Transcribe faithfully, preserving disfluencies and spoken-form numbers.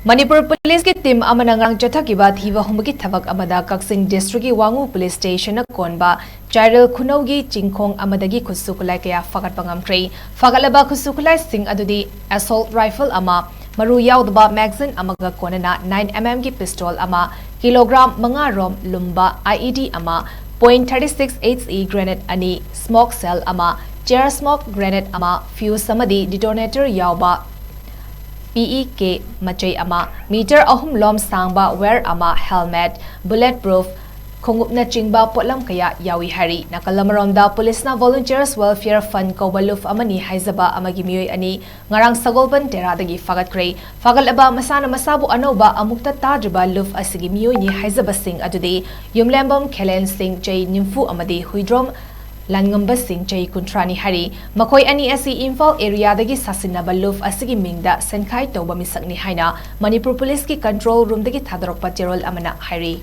ꯃꯅꯤꯄꯨꯔ ꯄꯨꯂꯤꯁꯀꯤ ꯇꯤꯝ ꯑꯃꯅ ꯉꯔꯥꯡ ꯆꯠꯊꯈꯤꯕ ꯊꯤꯕ ꯍꯨꯝꯕꯒꯤ ꯊꯕꯛ ꯑꯃꯗ ꯀꯛꯆꯤꯡ ꯗꯤꯁꯇ꯭ꯔꯤꯛꯀꯤ ꯋꯥꯉꯨ ꯄꯨꯂꯤꯁ ꯁ꯭ꯇꯦꯁꯟꯅ ꯀꯣꯟꯕ ꯆꯥꯏꯔꯦꯜ ꯈꯨꯅꯧꯒꯤ ꯆꯤꯡꯈꯣꯡ ꯑꯃꯗꯒꯤ ꯈꯨꯠꯁꯨ ꯈꯨꯠꯂꯥꯏ ꯀꯌꯥ ꯐꯥꯒꯠꯄ ꯉꯝꯈ꯭ꯔꯦ꯫ ꯐꯥꯒꯠꯂꯕ ꯈꯨꯠꯁꯨ ꯈꯨꯠꯂꯥꯏꯁꯤꯡ ꯑꯗꯨꯗꯤ ꯑꯦꯁꯣꯜꯠ ꯔꯥꯏꯐꯜ ꯑꯃ, ꯃꯔꯨ ꯌꯥꯎꯗꯕ ꯃꯦꯒꯥꯖꯤꯟ ꯑꯃꯒ ꯀꯣꯟꯅꯅ ꯅꯥꯏꯟ ꯑꯦꯝ ꯑꯦꯝꯒꯤ ꯄꯤꯁꯇꯣꯜ ꯑꯃ, ꯀꯤꯂꯣꯒ꯭ꯔꯥꯝ ꯃꯉꯥ ꯔꯣꯝ ꯂꯨꯝꯕ ꯑꯥꯏ ꯏ ꯗꯤ ꯑꯃ, point thirty six H E grenade ꯑꯅꯤ, ꯁ꯭ꯃꯣꯛ ꯁꯦꯜ ꯑꯃ, ꯇꯤꯌꯔ ꯁ꯭ꯃꯣꯛ ꯒ꯭ꯔꯦꯅꯦꯗ ꯑꯃ, ꯐ꯭ꯌꯨꯁ ꯑꯃꯗꯤ ꯗꯤꯇꯣꯅꯦꯇꯔ ꯌꯥꯎꯕ ꯄꯤ ꯏ ꯀꯦ ꯃꯆꯩ ꯑꯃ, ꯃꯤꯇꯔ ꯑꯍꯨꯝ ꯂꯣꯝ ꯁꯥꯡꯕ ꯋꯥꯌꯔ ꯑꯃ, ꯍꯦꯜꯃꯦꯠ, ꯕꯨꯂꯦꯠ ꯄ꯭ꯔꯨꯐ ꯈꯣꯡꯎꯞꯅꯆꯤꯡꯕ ꯄꯣꯠꯂꯝ ꯀꯌꯥ ꯌꯥꯎꯏ ꯍꯥꯏꯔꯤ꯫ ꯅꯥꯀꯜ ꯑꯃꯔꯣꯝꯗ ꯄꯨꯂꯤꯁꯅ ꯚꯣꯂꯨꯟꯇꯤꯌꯔꯁ ꯋꯦꯜꯐꯤꯌꯔ ꯐꯟꯗ ꯀꯧꯕ ꯂꯨꯞ ꯑꯃꯅꯤ ꯍꯥꯏꯖꯕ ꯑꯃꯒꯤ ꯃꯤꯑꯣꯏ ꯑꯅꯤ ꯉꯔꯥꯡ ꯁꯒꯣꯜꯕꯟ ꯇꯦꯔꯥꯗꯒꯤ ꯐꯥꯒꯠꯈ꯭ꯔꯦ꯫ ꯐꯥꯒꯠꯂꯕ ꯃꯁꯥꯅ ꯃꯁꯥꯕꯨ ꯑꯅꯧꯕ ꯑꯃꯨꯛꯇ ꯇꯥꯗ꯭ꯔꯤꯕ ꯂꯨꯞ ꯑꯁꯤꯒꯤ ꯃꯤꯑꯣꯏꯅꯤ ꯍꯥꯏꯖꯕꯁꯤꯡ ꯑꯗꯨꯗꯤ ꯌꯨꯝꯂꯦꯝꯕꯝ ꯈꯦꯂꯦꯟ ꯁꯤꯡ ꯆꯍꯤ ꯅꯤꯐꯨ ꯑꯃꯗꯤ ꯍꯨꯏꯗ꯭ꯔꯣꯝ ꯂꯥꯟꯉꯝꯕ ꯁꯤꯡ ꯆꯍꯤ ꯀꯨꯟꯊ꯭ꯔꯥꯅꯤ ꯍꯥꯏꯔꯤ꯫ ꯃꯈꯣꯏ ꯑꯅꯤ ꯑꯁꯤ ꯏꯝꯐꯥꯜ ꯑꯦꯔꯤꯌꯥꯗꯒꯤ ꯁꯥꯁꯤꯟꯅꯕ ꯂꯨꯞ ꯑꯁꯤꯒꯤ ꯃꯤꯡꯗ ꯁꯦꯟꯈꯥꯏ ꯇꯧꯕ ꯃꯤꯁꯛꯅꯤ ꯍꯥꯏꯅ ꯃꯅꯤꯄꯨꯔ ꯄꯨꯂꯤꯁꯀꯤ ꯀꯟꯇ꯭ꯔꯣꯜ ꯔꯨꯝꯗꯒꯤ ꯊꯥꯗꯣꯔꯛꯄ ꯆꯦꯔꯣꯜ ꯑꯃꯅ ꯍꯥꯏꯔꯤ꯫